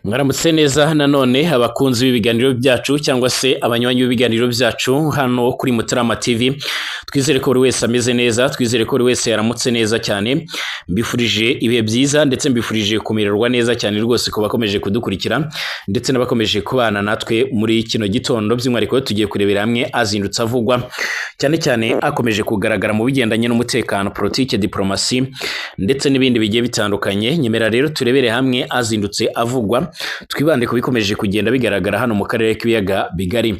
Mwaramutse neza nanone abakunzi b'ibiganiro byacu cyangwa se abanywanyi b'ibiganiro byacu hano kuri Mutarama TV. Twizere ko buri wese ameze neza, twizere ko buri wese yaramutse neza cyane. Mbifurije ibihe byiza ndetse mbifurije kumererwa neza cyane rwose ku bakomeje kudukurikira ndetse n'abakomeje kubana natwe muri kino gitondo. By'umwihariko tugiye kurebera hamwe azindutse avugwa cyane cyane akomeje kugaragara mu bigendanye n'umutekano, politike, diplomasi ndetse n'ibindi bigiye bitandukanye. Nyemera rero turebere hamwe azindutse avugwa, twibande ku bikomeje kugenda bigaragara hano mu karere k'ibiyaga bigari.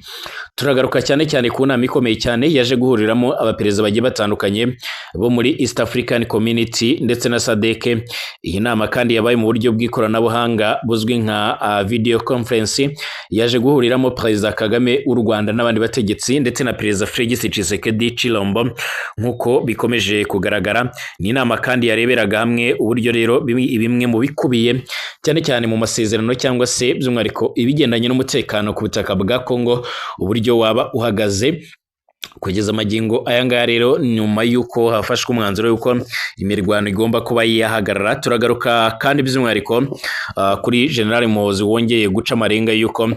Turagaruka cyane cyane ku nama ikomeye cyane yaje guhuriramo abaperezida bagiye batandukanye bo muri East African Community ndetse na SADC. Iyi nama kandi yabaye mu buryo bw'ikoranabuhanga buzwi nka video conference, yaje guhuriramo Perezida Kagame w'u Rwanda n'abandi bategetsi ndetse na Perezida Felix Tshisekedi Tshilombo nk'uko bikomeje kugaragara. Ni inama kandi yareberaga hamwe uburyo rero bimwe mu bikubiye cyane cyane mu masezerano cyangwa se by'umwihariko ibigendanye n'umutekano ku butaka bwa Congo, uburyo waba uhagaze kugeza amagingo aya ngaya. Rero nyuma y'uko hafashwe umwanzuro y'uko imirwano igomba kuba yahagarara, turagaruka kandi by'umwihariko kuri General Muhoozi wongeye guca amarenga y'uko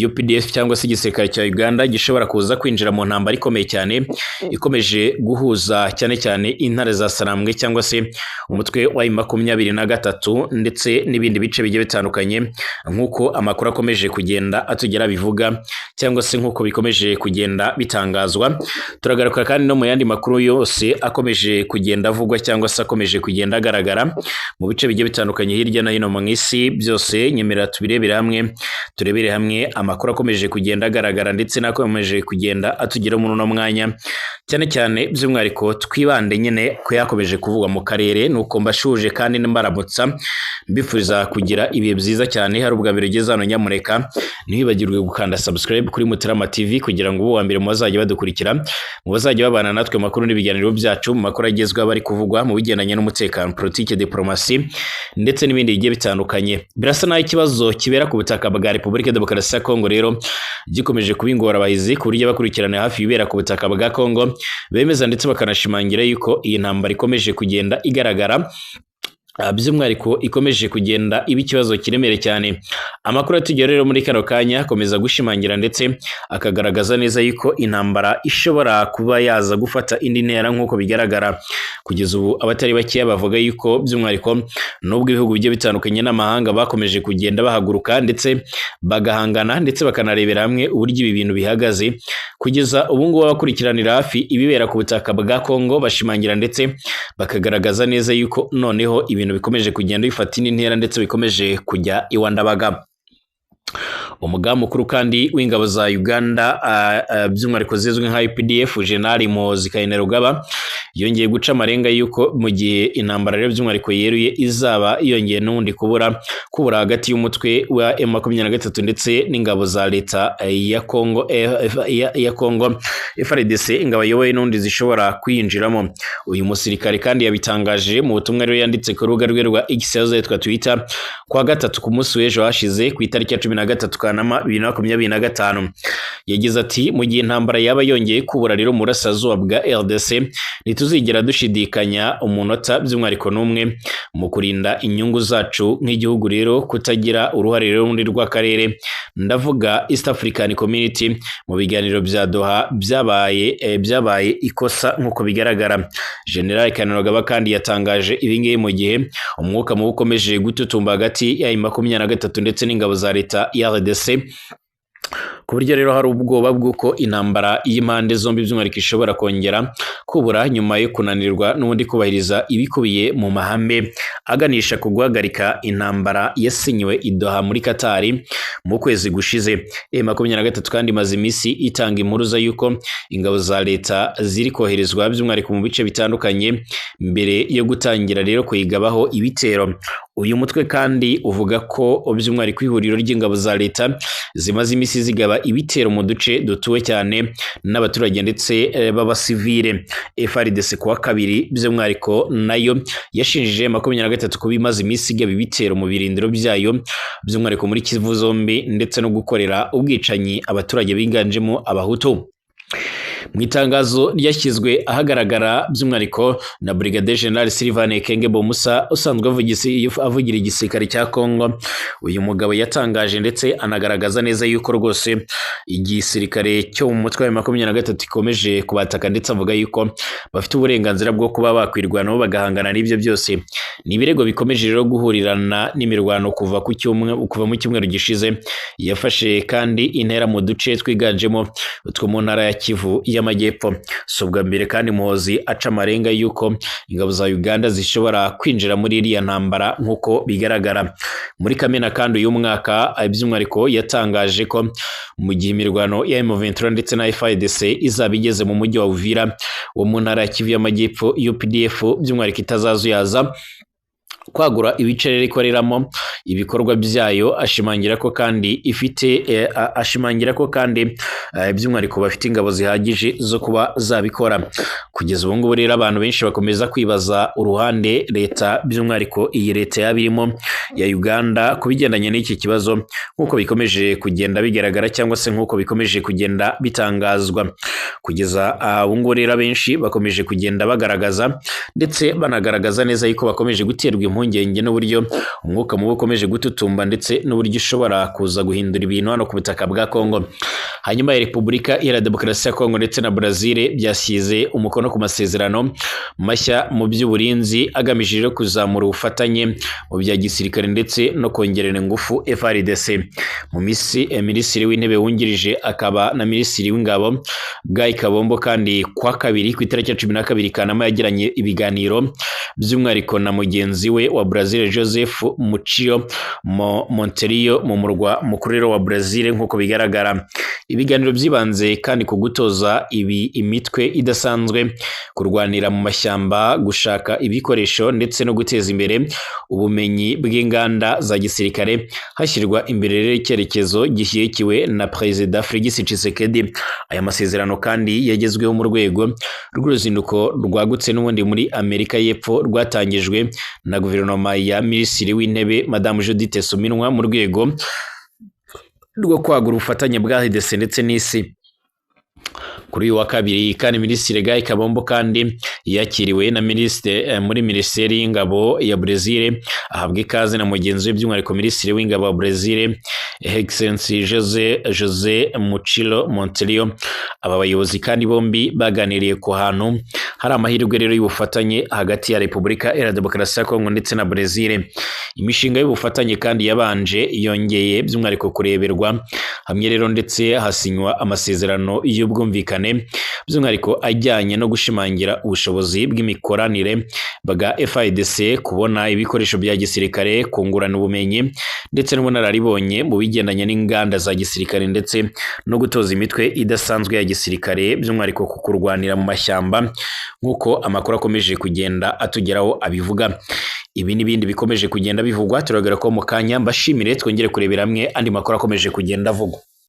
UPDF cyangwa se igisirikare cya Uganda gishobora kuza kwinjira mu ntambara ikomeye cyane ikomeje guhuza cyane cyane intare za Sarambwe cyangwa se umutwe wa M23 ndetse n'ibindi bice bigiye bitandukanye, nk'uko amakuru akomeje kugenda atugera bivuga cyangwa se nk'uko bikomeje kugenda bitangazwa. Turagaruka kandi no mu yandi makuru yose akomeje kugenda avugwa cyangwa se akomeje kugenda agaragara mu bice bigiye bitandukanye hirya no hino mu isi. Byose nyemerera tubirebere hamwe, turebere hamwe amakuru akomeje kugenda agaragara ndetse n'akomeje kugenda atugeraho muri uno mwanya, cyane cyane by'umwihariko twibande nyine ko yakomeje kuvugwa mu karere. Nuko mbashuje kandi mbaramutsa, mbifuriza kugira ibihe byiza cyane. Hari ubwa mbere ugeze hano, nyamureka ntiwibagirwe gukanda subscribe kuri Mutarama TV kugira ngo ube uwa mbere mu bazajya badukurikira, mu bazajya babana natwe makuru n'ibiganiro byacu, mu makuru agezweho bari kuvugwa mu bigendanye n'umutekano, politike, diplomasi ndetse n'ibindi bigiye bitandukanye. Birasa naho ikibazo kibera ku butaka bwa Repubulika Demokarasi ya Kongo rero gikomeje kuba ingorabahizi, ku buryo abakurikirana hafi ibibera ku butaka bwa Kongo bemeza ndetse bakanashimangira yuko iyi ntambara ikomeje kugenda igaragara, by'umwihariko ikomeje kugenda iba ikibazo kiremereye cyane. Amakuru atugera rero muri kano kanya akomeza gushimangira ndetse akagaragaza neza yuko intambara ishobora kuba yaza gufata indi ntera nk'uko bigaragara. Kugeza ubu abatari bakeya bavuga yuko by'umwihariko nubwo ibihugu bigiye bitandukanye n'amahanga bakomeje kugenda bahaguruka ndetse bagahangana ndetse bakanarebera hamwe uburyo ibi bintu bihagaze, kugeza ubu ngubu abakurikiranira hafi ibibera ku butaka bwa Kongo bashimangira ndetse bakagaragaza neza yuko noneho ibintu bikomeje kugenda bifata indi ntera ndetse bikomeje kujya iwandabaga. Umugaba mukuru kandi w'ingabo za Uganda, by'umwihariko zizwi nka UPDF, General Muhoozi Kainerugaba, yongeye guca amarenga y'uko mu gihe intambara rero by'umwihariko yeruye izaba yongeye n'ubundi kubura hagati y'umutwe wa M23 ndetse n'ingabo za leta ya Kongo, ya Kongo FARDC, ingabo ayoboye n'ubundi zishobora kwinjiramo. Uyu musirikare kandi yabitangaje mu butumwa rero yanditse ku rubuga rwe rwa X yahoze yitwa Twitter kwa gatatu ku munsi w'ejo hashize ku itariki ya 13 Kanama 2025. Yagize ati: mu gihe intambara yaba yongeye kubura rero mu burasirazuba bwa RDC, ntituzigera dushidikanya umunota by'umwihariko n'umwe mu kurinda inyungu zacu nk'igihugu rero kutagira uruhare rero muri rw'akarere, ndavuga East African Community, mu biganiro bya Doha byabaye ikosa nk'uko bigaragara. General Kainerugaba kandi yatangaje ibi ngibi mu gihe umwuka mubi ukomeje gututumba hagati ya M23 ndetse n'ingabo za leta ya RDC, ku buryo rero hari ubwoba bw'uko intambara y'impande zombi by'umwihariko ishobora kongera kubura nyuma yo kunanirwa n'ubundi kubahiriza ibikubiye mu mahame aganisha ku guhagarika intambara yasinyiwe i Doha muri Katari mu kwezi gushize. M23 kandi imaze iminsi itanga impuruza y'uko ingabo za leta ziri koherezwa by'umwihariko mu bice bitandukanye mbere yo gutangira rero kuyigabaho ibitero. Uyu mutwe kandi uvuga ko by'umwihariko ihuriro ry'ingabo za leta zimaze iminsi zigaba ibitero mu duce dutuwe cyane n'abaturage ndetse b'abasivile. FARDC kuwa kabiri by'umwihariko nayo yashinjije 23 kuba imaze iminsi igaba ibitero mu birindiro byayo by'umwihariko muri Kivu zombi ndetse no gukorera ubwicanyi abaturage biganjemo abahutu. Mu itangazo ryashyizwe ahagaragara by'umwihariko na Brigadier General Sylvain Ekenge Bomusa usanzwe avugira igisirikare cya Kongo, uyu mugabo yatangaje ndetse anagaragaza neza yuko rwose igisirikare cyo mu mutwe wa 23 ikomeje kubataka, ndetse avuga yuko bafite uburenganzira bwo kuba bakwirwanaho bagahangana n'ibyo byose. Ni ibirego bikomeje rero guhurirana n'imirwano kuva mu cyumweru gishize, yafashe kandi intera mu duce twiganjemo utwo mu ntara ya Kivu y'Amajyepfo. Si ubwa mbere kandi Muhozi aca amarenga yuko ingabo za Uganda zishobora kwinjira muri iriya ntambara nk'uko bigaragara. Muri Kamena kandi uyu mwaka by'umwihariko yatangaje ko mu gihe imirwano ya M23 ndetse na FARDC izaba igeze mu mujyi wa Uvira wo mu ntara ya Kivu y'Amajyepfo, UPDF by'umwihariko itazazuyaza kwagura ibice rero ikoreramo ibikorwa byayo, ashimangira ko kandi ifite ashimangira ko kandi by'umwihariko bafite ingabo zihagije zo kuba zabikora. Kugeza ubu ngubu rero abantu benshi bakomeza kwibaza uruhande leta by'umwihariko iyi leta yabirimo ya Uganda ku bigendanye n'iki kibazo, nk'uko bikomeje kugenda bigaragara cyangwa se nk'uko bikomeje kugenda bitangazwa. Kugeza ubu ngubu rero abenshi bakomeje kugenda bagaragaza ndetse banagaragaza neza yuko bakomeje guterwa impungenge n'uburyo umwuka mubi ukomeje gututumba ndetse n'uburyo ushobora kuza guhindura ibintu hano ku butaka bwa Kongo. Hanyuma ya Repubulika Iharanira Demokarasi ya Kongo ndetse na Brazil byashyize umukono ku masezerano mashya mu by'uburinzi agamije rero kuzamura ubufatanye mu bya gisirikare ndetse no kongerera ingufu FARDC. Mu minsi Minisitiri w'Intebe wungirije akaba na Minisitiri w'Ingabo Guy Kabombo kandi kwa kabiri ku itariki ya 12 Kanama yagiranye ibiganiro by'umwihariko na mugenzi we wa Brazil Joseph Mucio Monteiro mu murwa mukuru wa Brazil nk'uko bigaragara. Ibiganiro byibanze kandi ku gutoza imitwe idasanzwe kurwanira mu mashyamba, gushaka ibikoresho ndetse no guteza imbere ubumenyi bw'inganda za gisirikare, hashyirwa imbere rero icyerekezo gishyigikiwe na Perezida Felix Tshisekedi. Aya masezerano kandi yagezweho mu rwego rw'uruzinduko rwagutse n'ubundi muri Amerika y'Epfo rwatangijwe na guverinoma ya Minisitiri w'Intebe Madame Judith Suminwa mu rwego rwo kwagura ubufatanye bwa RDC ndetse n'isi. Kuri uyu wa kabiri kandi Minisitiri Guy Kabombo kandi yakiriwe na minisitiri muri Minisiteri y'Ingabo ya Brazil, ahabwa ikaze na mugenzi we by'umwihariko Minisitiri w'Ingabo wa Brazil Excellency Jose Mucilo Monteiro. Aba bayobozi kandi bombi baganiriye ku hantu hari amahirwe rero y'ubufatanye hagati ya Repubulika Iharanira Demokarasi ya Kongo ndetse na Brazil. Imishinga y'ubufatanye kandi yabanje yongeye by'umwihariko kureberwa hamwe rero ndetse hasinywa amasezerano y'ubwumvikane by'umwihariko ajyanye no gushimangira ubushobozi bw'imikoranire bwa FARDC, kubona ibikoresho bya gisirikare, kungurana ubumenyi ndetse n'ubunararibonye mu bigendanye n'inganda za gisirikare ndetse no gutoza imitwe idasanzwe ya gisirikare by'umwihariko ku kurwanira mu mashyamba nk'uko amakuru akomeje kugenda atugeraho abivuga. Ibi n'ibindi bikomeje kugenda bivugwa, turagera ko mu kanya mbashimire twongere kurebera hamwe andi makuru akomeje kugenda avugwa.